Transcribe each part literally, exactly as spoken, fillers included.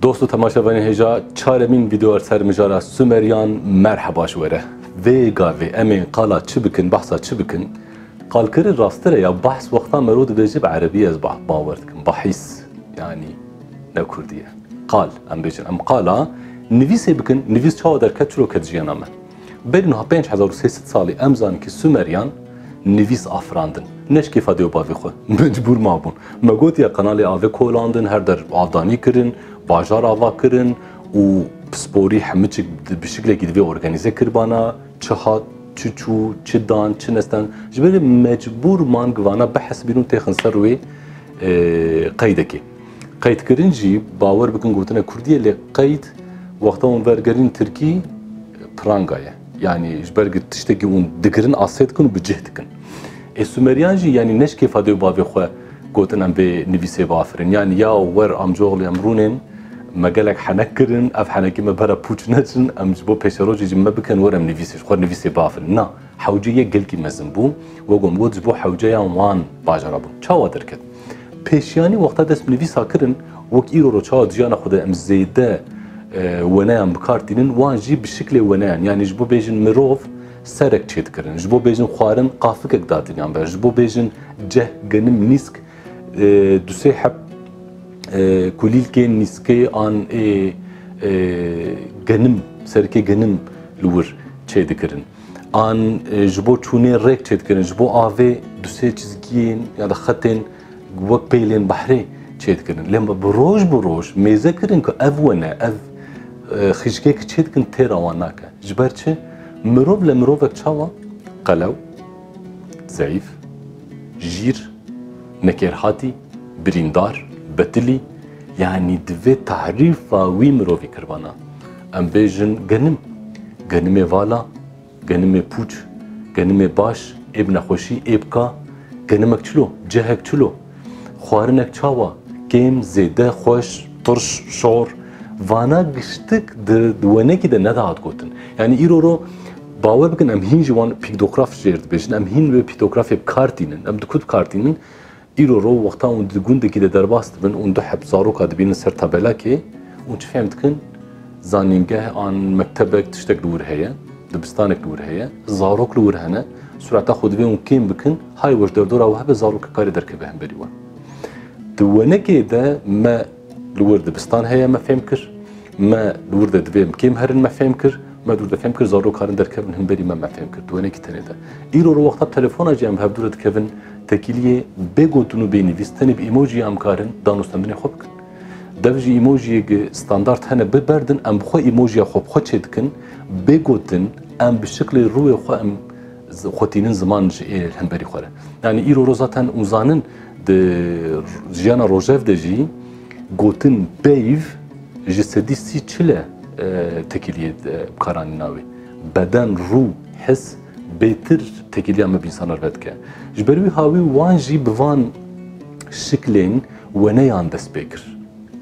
Dost û temaşevanên hêja, çaremîn vîdeo li ser mijara Sumeriyan, merheba ji we re. Vê gavê em ê qala çi bikin, behsa çi bikin? Qalkirin rasttir e ya, behs wexta merov dibêje bi erebî ez ba-, bawer dikim. Bahîs, yanî ne kurdî ye. Qal, em bêjin, em qala nivîsê bikin, nivîs çawa derket, çilo ket jiyana me. Berî niha pênc hezar û sê sed salî em zanin ki Sumeriyan nivîs afirandin. Ne ji kêfa dê û bavê xwe. Mecbûr mabûn. Me gotiye qenalê avê kolandin, her der avdanî kirin, bajar ava kirin û pisporî hemû çi bi şiklekî divê organîze kiribana, çi hat, çi çû, çi dan, çi nestan. Ji ber mecbûr man givana bihesibînin û têxin ser wê, e, qeydekê. Qeydkirin jî, bawer bikin, gotine kurdî ye, lê qeyd wexta hûn vergerîn tirkî, pranga ye. Yanî ji ber tiştekî hûn digirin, asê dikin û bi cih dikin. Ê Sumeriyan jî, yanî ne ji kêfa dê û bavê xwe gotin em vê nivîsê biafirin. Yanî ya wer amcoxlê em rûnên, me gelek henek kirin, ev henekê me bera pûç neçin, em ji bo pêşerojê jî me bikin wer em nivîsê, ji xwe nivîsê biafirin. Na, hewce yek gelkî mezin bû. Wek got, ji bo hewceyan wan bajara bûn. Çawa derket? Pêşiyanî wexta dest bi nivîsa kirin, wek îro ro çawa di jiyana xwe de em zêde, e, weneyan bi kar tînin, wan jî bi şiklê weneyan. Yanî ji bo bêjin mirov serek çêdikirin. Ji bo bêjin xwarin qafikek datiniyan ber. Ji bo bêjin ceh, genim, nîsk, e, du sê heb, e, kulîlkên nîskê an ê, e, genim, serikê genim li wir çêdikirin. An, e, ji bo çûnê rêk çêdikirin, ji bo avê du sê çizgiyên ya da xetên wek pêlên behrê çêdikirin. Lê me bi roj bi roj mêze kirin ku ev wene, ev, e, xişkê ki çêdikin têra wan nake. Ji ber çi? Mirov le mirovek çawa? Qelew, zeîf, jîr, nekêrhatî, birîndar, betilî, yanî divê tahrîfa wî mirovî kiribana. Em bêjin genim, genimê vala, genimê pûç, genimê baş, ê bi nexweşî, ê bi ka, genimek çilo, cehek çilo, xwarinek çawa, kêm, zêde, xweş, tirş, şor, vana giştik di, di wenekî de nedihat gotin. Yanî îro ro bawer bikin, em hîn jî wan pîktograf jêr dibêjin, em hîn wê pîktografê bi kar tînin, em di ku bi kar tînin, Îro ro wexta hûn di gundekî de derbas dibin û du heb zaroka dibînin ser tabelakê, hûn çi fêm dikin? Zanîngeh an mektebek tiştek li wir heye, dibistanek li wir heye, zarok li wir hene, sureta xwe divê hûn kêm bikin, hay we ji derdora we hebe zarokek kare derkeve hemberî we. Di wenekê de me li wir dibistan heye, me fêm kir. Me li wir de divê em kêm herin, me fêm kir. Me li wir de fêm kir, zarok karin derkevin hemberî me, me fêm kir. Di wenekî tenê de. Îro ro wexta bi telefona jî em hevdû re dikevin tekîliyê bê gotin û bê nivîs, tenê bi emojiya em karin danûstendinê xwe bikin. Dev ji emojiyê gi standart hene bi berdin, em bi xwe emojiya xwe bi xwe çê dikin. Bê gotin, em bi şiklê rûyê xwe em z-, xwe tînin ziman ji ê hemberî xwe re. Yanî îro ro zaten û zanin di jiyana rojev de jî gotin peyv ji sedî sî çile, e, tekîliyê, e, bi kar anîna wê. Beden, rû, his bêtir tekîliya me bi însanan re vedike. Ji ber wî hawî wan jî bi van şiklên weneyan dest pê kir.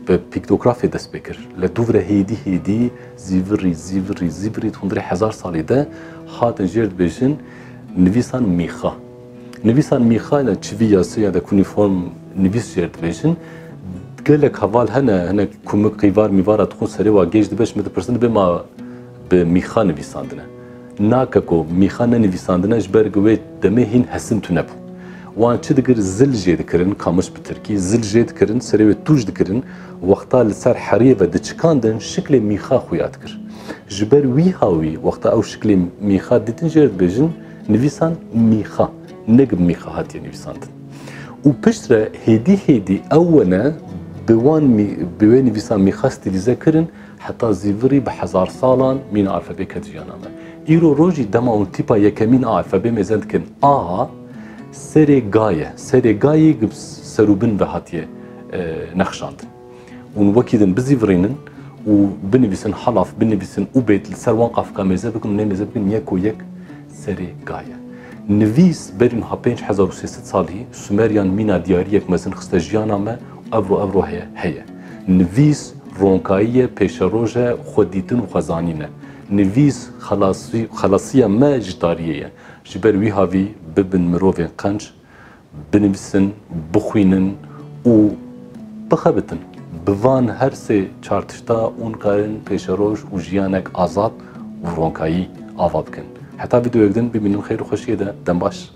Bi pîktografê dest pê kir. Li dûv re hêdî hêdî, zîvirî, zîvirî, zîvirî, di hundirê hezar salî de hatin jêr dibêjin nivîsan mîxa. Nivîsan mîxa, yani çivî yasî ya da kuniform nivîs jêr dibêjin. Gelek heval hene, hinek kumik qîvar mîvara dixwin serê wa gêj dibe, ji min dipirsin, dibê ma bi mîxa nivîsandine. Nake ku mîxa nenivîsandine, ji ber ku wê demê hîn hesin tune bû. Wan çi dikir? Zil jê dikirin, kamiş bi tirkî, zil jê dikirin, serê wê tûj dikirin, wexta li ser heriyê ve diçikandin, şiklê mîxa xuya dikir. Ji ber wî hawî, wexta ew şiklê mîxa dîtin, jê re dibêjin nivîsan mîxa, ne bi mîxa hatiye nivîsandin. Û piştre hêdî hêdî ew wene bi wan mî-, bi wê nivîsan mîxa stîlîze kirin, heta zîvirî bi hezar salan mîna alfabê ket jiyana me. Îro rojî dema hûn tîpa yekemîn a alfabê mêze dikin, a serê ga ye. Serê gayê gi serûbin ve hatiye, e, nexşandin. Hûn wekî din bizîvirînin û binivîsin halaf, binivîsin ubêd, li ser wan qafika mêze bikin û nê mêze bikin yeko yek serê ga ye. Nivîs berî niha pênc hezar û sê sed salî Sumeryan mîna diyariyek mezin xiste jiyana me û evro, evro heye, heye. Nivîs ronkayî ye, pêşeroj e, xwedîtin û xwezanîn e. Nivîs xelasî-, xelasiya me ji tariyê ye. Ji ber wî havî bibin mirovên qenc, binivîsin, bixwînin û bixebitin. Bi van her sê çar tişta hûn karin pêşeroj û jiyanek azad û ronkayî ava bikin. Heta vîdeoyek din bimînin xeyr û xweşiyê de. Dem baş.